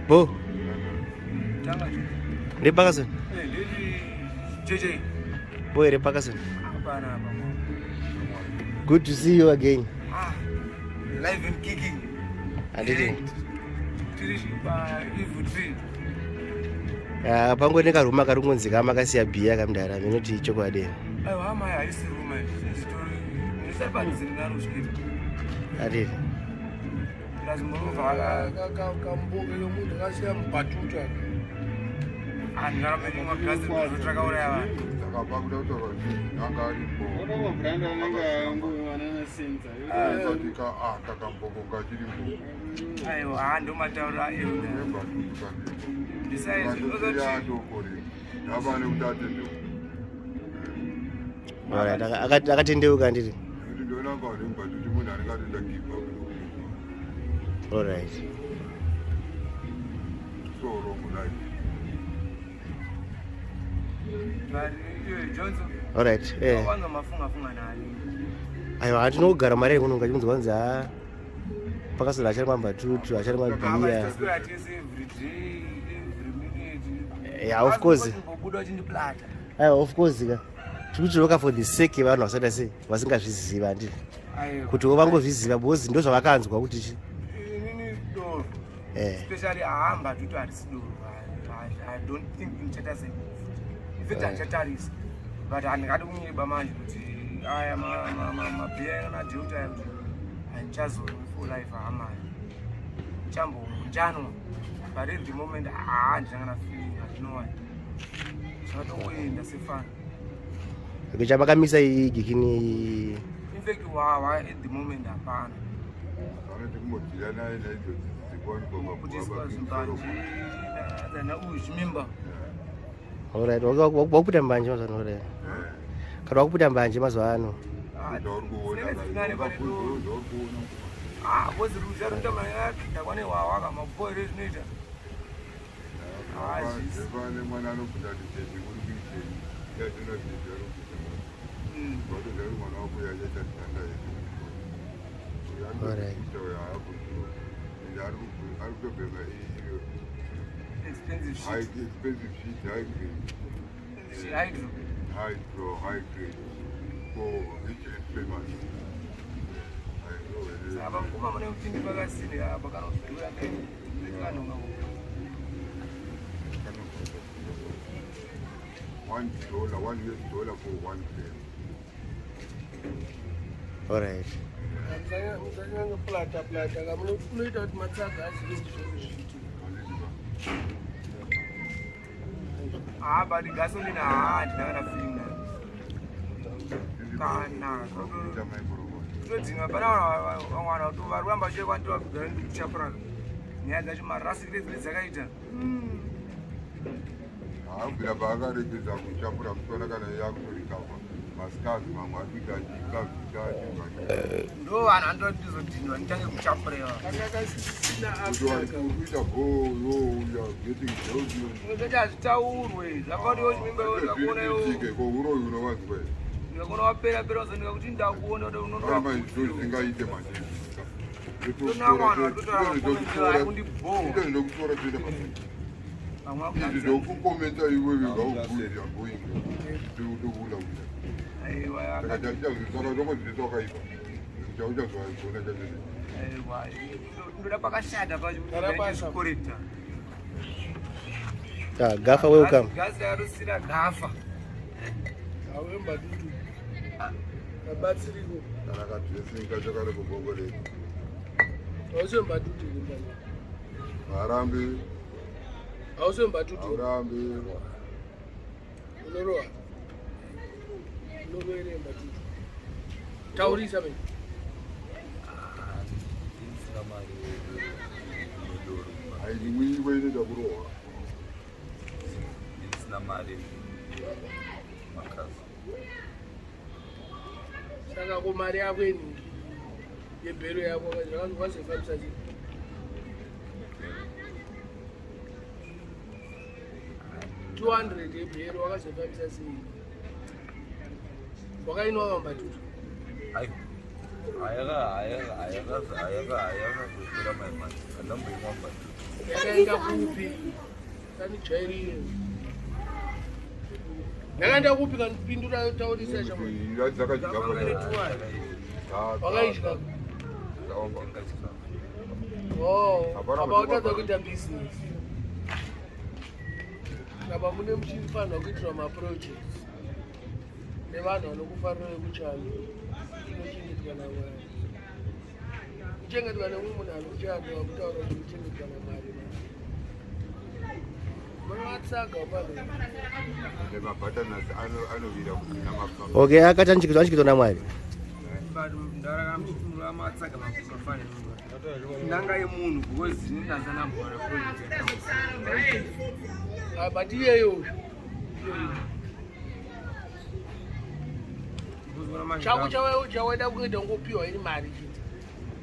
Bo. Ndepakasoni. Bo here pakasoni. Good to see you again. Ah, live and kicking. Handiti. Tiri pa Evil Tree. Ah, pangone karuma kari kunzi kama kasiya bhiya kamdara minoti chokwadi. Aiwa hama haisi ruma zvitori ndisapadziri naro kusvikira. Handiti. Plus murovha Kamboke yomunhu akasiya mubhatuta. handingarambe ndimwa gasi takauraya vanhu. Takabva kuda kutaura kuti anga aripo. Akati ka ah kakamboko kachiri mboko. Aiwa ha ndomataura aiwa. Nemba tutu kandiko. Besides Vakatosiya atokore. Ndava nekuti atendeuka. Alright, akatendeuka handiti. Nekuti ndoona kunga nemba tutu munhu anenge atoita give up nekuti Alright. so wrong life. But iwe Johnson Alright. Eh. wanza mafunga funga nani. Aiwa hatinogara mari yekunonga chinzi wanzi ha pakasona acharimwa mbatutu acharimwa bhiya. Taswera tese every day, every minute. Yeah, of course. Kumbobuda uchindiplata. Aiwa of course ka. Tikuchiroka for the sake yevanhu vasaita sei vasingazviziva handiti. Aiwa. Kuti vangozviziva because ndo zvavakanzwa kuti chi. Inini doro. Eh. Especially ahamba tutu harisi doro. I don't think ndichaita sei. In fact handichatarisa. But handingadi kunyeba manje kuti aya mabhiya ana delta aya kuti handichazonwi for life hamayo. Ndichambonjanwa. But at the moment handina kana feeling handinowani. Zvakatongoenda sefana. Okay, chavakamisa igikini In fact wawa at the moment hapana. Vanoti kumbobvira naye naidzo dzikuwanikwa Kutiswa zvimbanje dzana uyu zvimimba. Alright, wakuputa mbanje mazuva ano alright. Kana wakuputa mbanje mazuva ano. Zvauri kuona. Ah, bozi ruzha runoita mari ndakwane wawa kamabhoere zvinoita. Zvefane mwana anobvunza kuti tete uri kuitei yatona tete ari kuita vatoziva kuti mwana wako yachaita nhanda Alright. uyo haabvunziwo ende ari kutobhema iyo Expensive high shit. expensive shit, high grade. Hydro. Hydro, high grade for rich and famous. I know it is. Saka vakoma mune mutindi pakasini apa kanodhura kanonga. $1, $1 for 1 gram. Alright. Musanyanya plata plata kamunoita kuti matsaga azive kuti zvose zvichiitika. Ah, but gasoline ah, handina kana feeling nayo. Kana. Kuita maikorobot. Todzinga pana vamwe vanhu vari kuramba vachiekwa ndovagara ndikuchapuraka. Nyaya dzacho marasikire dzine dzakaita. Haabvira paakaregedza kuchapura muchiona kana yakutorikava masikazi mamwe ari kuita achikavhita achibva. Ndo vanhu vanototi ndizodhinwa nditange kuchapurewa. Kanga kasisina after. Kuita go yo, you are getting healthy. Unozoti hazvitaurwe zvakaudiwo chimimba ndikakuona iwo Zviriitike ko uroyi unowanzwa here? Ndikakuona wapera pera uzondika kuti ndakuona kuti Ramba izvo zvisingaite manje. Unotoona Ndokutora toenda pasi. Izvi zvokukomenta iwewe ngaubvunzi agoinga tokuula uya. Saka saka ndongozvisa wakaipa chauchazvaigona chacho. Ndoda pakashata pacho. Karabasa. Korekta. Ah, Gafa, welcome. Gasi rakatosira gafa. Awembatutu. Kabatsiriko. Kana kadressing kacho kari kugogo redu. Hausembatutu kumbani. Harambi. Hausembatutu. Haurambi. Unorowa. Unorovere mbatutu. Taurisa mene. Ndisina mari yedoro. Haimwiwe inoita kurohwa. Ndisina mari makazi. Saka ko mari yako yeningi yebhero yako wazofambisa chii? 200 yebhero wakazofambisa sei? Wakainwa wambatutu? Aiwa. Ayakazopera mai manje andamboimwa mbatutu. Yakaenda kupi? Kanijairire. Ndakaenda kupi kanipindura taurisa chamwe. Dzakadya. Wakaidya. Tenga chikafu. Oh, Hapana apa kuti utadza kwapa- kuita business. Apa mune muchifanirwa kuitirwa maprojects nevanhu vanokufarira vekuchando unochengetwa naMwari. Kuchengetwa nemumwe munhu anokuchando wakutaura kuti kuchengetwa naMwari. Munovatsaga pano. Nemabhatanasi anovira kusina mafamba. Okay, akati anchikidzwa namwari. But ndarakamchitumura matsaga mafanira ndanga yemunhu because ndinazanambora project. Ah, but iyeyo uyu. Chako chawaida kuita ungopiwa iri mari chete.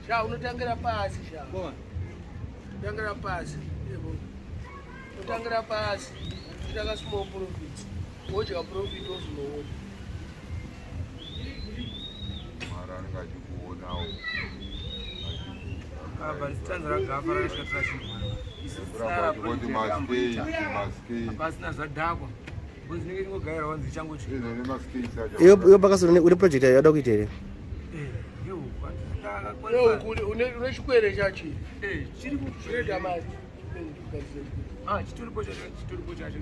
Sha unotangira pasi sha. Unotangira pasi. Yebo. Unotangira pasi. Uchitanga small profit. Wodya profit wozonoona. Mwari anenge achikuonawo. But stanza ragafa rakasvika Kuramba achingoti maskei maskei. pasina zvadhakwa because inenge ingogaira wanzi ichangochi Izvo nemaskei acho. Iwe pakasona une project yauda kuita here? Iwe une chikwere chachi. Chiri Chinoita mari. chitoripo chacho chitoripo chacho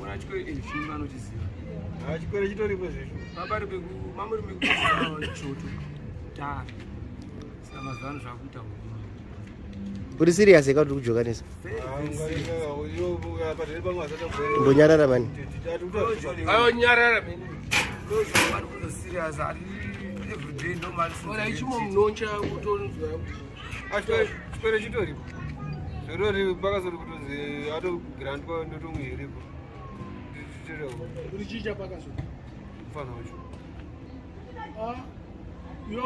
ona chikwere chimwe anochiziva. Chikwere chitoripo zvesvo. Papari mamuri mekuaa choto dhara saka mazuva ano zvakuita. Uri serious eka kuti kujokanisa? Mbonyarara mani. Ayo nyarara mene. Serious everyday normal. Ora ichimo munoncha kutonzwa kuti Chikwere chitoripo zvorori pakasori kutonzi atograntwa ndotomuhiripo. Uri chicha pakasona. Mufana wacho. Ah. Iwe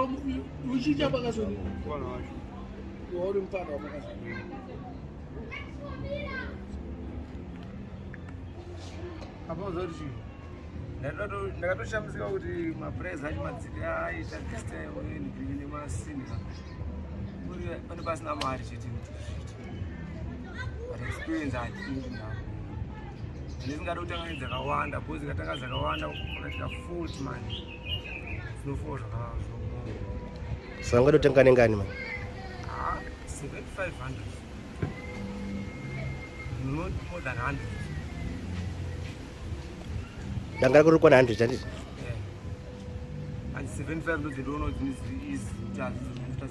uchicha pakasona. Mufana wacho. Iwe uri mufana wapakasona. Apa uzoti chii? Ndakatoshamisika kuti maprice acho madzika aita this time nemasini uri pane pasina mari chete kuti zviite, but experience hatingi navo ndisingada kutanga nedzakawanda because ikatanga dzakawanda ukaita fault mani zvinofawo zvakazvo. Saka ungada kutenga nengani mani? 7500, not more than 100. Danga rako riri kwana 100, handiti? Yeah. And 75 ndodzindoono dzine dziri easy kuti hadzizoita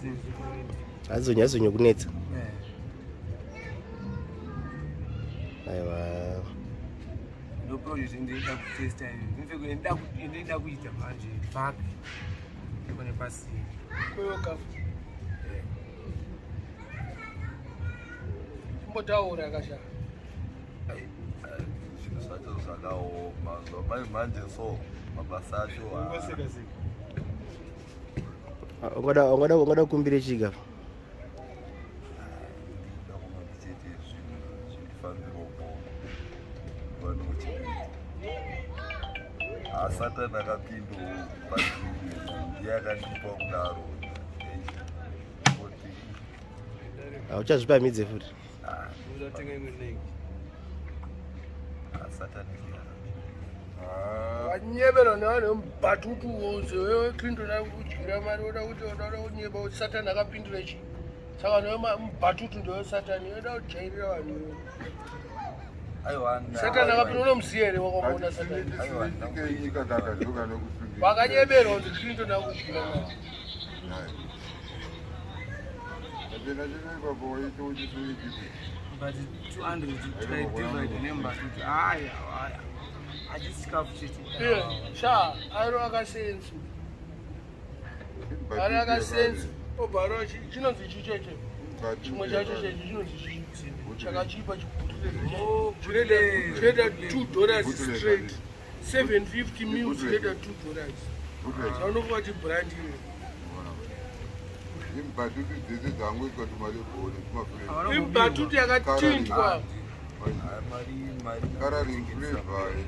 Hadzizonyanyo kunetsa. Yeah. Aiwa. Ndo project ndinoda kutesta iyo ndinoda kuita manje back ikone pasini. Kweyokafu. Kumbotaura kasha. Zvinhu zvacho zvakaoma zvamai manje, so mabasa acho. Ungosekaseka. Ungada kukumbire chiga? Ndida kungoti chete zvinhu zvindifambiropo vanochikuita asatani akapindawo pandiri, ndiye akandipa kudaro kuti. Hauchazvipamidze futi. Uzatenga imwe nenge. Asatani ndiye akapinda. Vanyeberwa nevanhu vemubhatutu wose. Wewe Clinton ari kudyira mari, oda kuti oda kunyeba kuti Satani akapindura chii. Saka vanhu vemubhatutu ndevesatani, oda kujairira vanhu iwe. Aiwa. Satani akapindura, unomuziya here wakamuona Satani? Hatisimitike nyika kakadzoka nokusungika. Vakanyeberwa kuti Clinton akudyira mari. Achena chena ipapo waite uchisungikise. But 200 tikaidivide nemba kuti aya aya hachisi chikafu chete. Iye sha airo akasensu ari akasensu obharo chinonzi chicheche chimwe chacho chechi chinonzi chi chakachipa Oh, chinoita $2 straight, 750 mils chinoita $2. Saunofunga kuti brand iyo. Imbatutu dzese dzangoiswa tumalebhoni tumaflavour. Imbatutu yakatindwa. Mari mari. Coloring, flavor and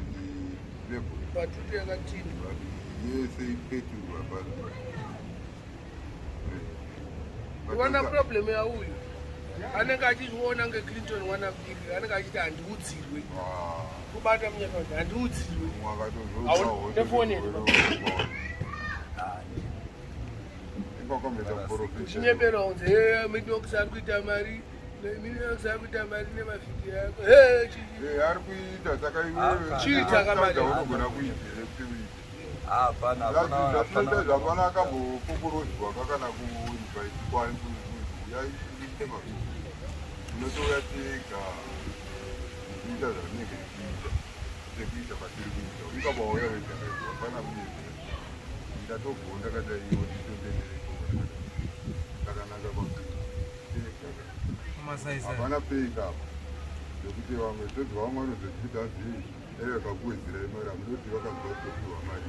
label. Batutu yakatindwa. Yese ipeturu hapana. Uwana problem yauyu anenge achizviona nge Clinton wana mudiki anenge achiti handiudzirwe kubata munyaka kuti handiudzirwe nefoni uchinyepera unzi midox ari kuita mari midox ari kuita mari nemavhidhiyo ako ari kuita saka iwewe Chii chakamari? unogona kuita here kuti uite Hapana, hapana, zvatoita hapana. zvapana akambokokorodzwa kakana kuinvaitwa uyai tiite mavhidhiyo tinotouya tega tichiita zvatinenge tichiita sekuita kwatiri kuita ingaba wauya wega hapana kunyepera ndatogonda kadaiwo titondenere ikoko takananga kwatega. Masaisai. Hapana fake apa nekuti vamwe todzi vamwe vanozotiita zii dai vakakuwedzerai mari hamunoti vakanzwa kutopiwa mari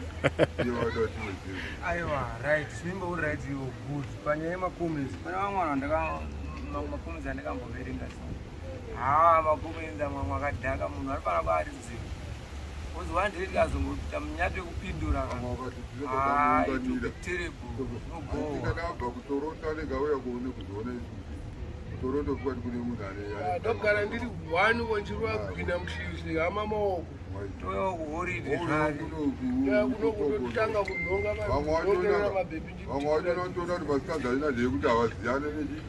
iye vada vatiwedzere. Aiwa, right, zvimbo uri right, you good. Panyaya yemacomments, pane vamwe vanhu ndaka macomments andakamboverenga so. Haa, macomments amwe amwe akadhaka munhu anofana kuaridzira. Because one day tikazongoita munyato wekupindura ka. Vamwe vakati Ah, it will tinotokamuunganira be terrible. Zvinogowa. ndakabva kuToronto anenge auya kuone kuzoona isusu kuToronto kwati kune munhu ane Ndogara ndiri one vonjirwa kupinda mushizhi hama maoko. Touyawo kuholiday zvake. Kunotanga kunhonga vamwe vanhongerera mabhebhi. Vamwe vacho vanotoona kuti masikadzi aina ndeyekuti havaziyane nechi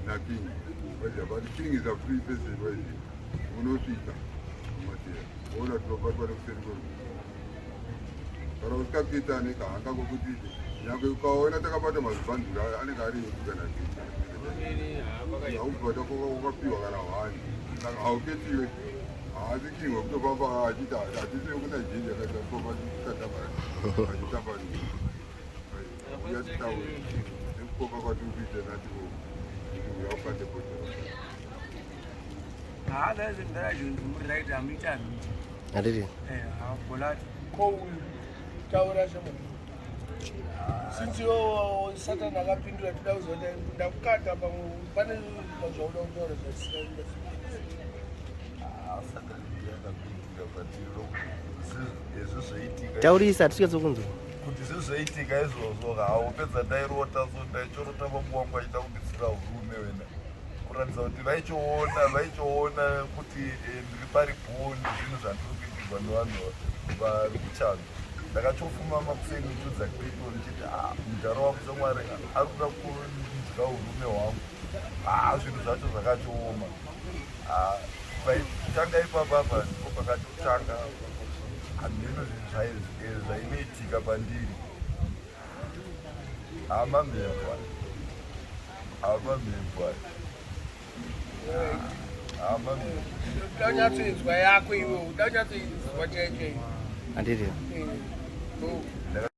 naking vaziva, but king is a free person. Vaiziva unosvika mumatera woona tinobatwa nekuseri kwerufu kana usikapetane kahanga kokuti nyange ukaona takabata mazibhandura aya anenge ari edu kana king haubata wakapiwa kana hwani saka hauketiwe haasi king wekutofamba achiti hatisi vekuNigeria katafamba katamba achitamba uyatitaure nekukoka kwatiri kuita natiko kuti uya ubate bhotoro. Haa, that's ndaracho muri right, hamuita hamuita. Handiti? Eh, haa, bolati. Ko uyu taura shama since iwo Satani akapindura toda kuziva kuti ndakukata pamwe pane zvauda kutaura zvatisina. Ah, Satani ndiye akapindura kwatiri rokuti izvo zvaitika. Taurisa, hatisvikatso kunzwa. Kuti zvezvaitika izvozvo haupedza ndairota so ndaichorota vangu wangu achida kunditsira urume wena kuratidza kuti vaichoona kuti ndiri pari bhoni zvinhu zvandiri kuitirwa nevanhu vari kuchando. Ndakachofuma makuseni ndichiudza Clinton ndichiti, "Ah, mudhara wangu semwari ari kuda kudya urume hwangu." Ah, zvinhu zvacho zvakachooma. Ah, paitanga ipapapa ndipo pakatotanga hameno zvinhu zvainoitika pandiri. Hamamhepo, hamamhepo, hamamhepo. Danyatsoinzwa yako iwe, danyatsoinzwa chaicho. Handiti? Oh.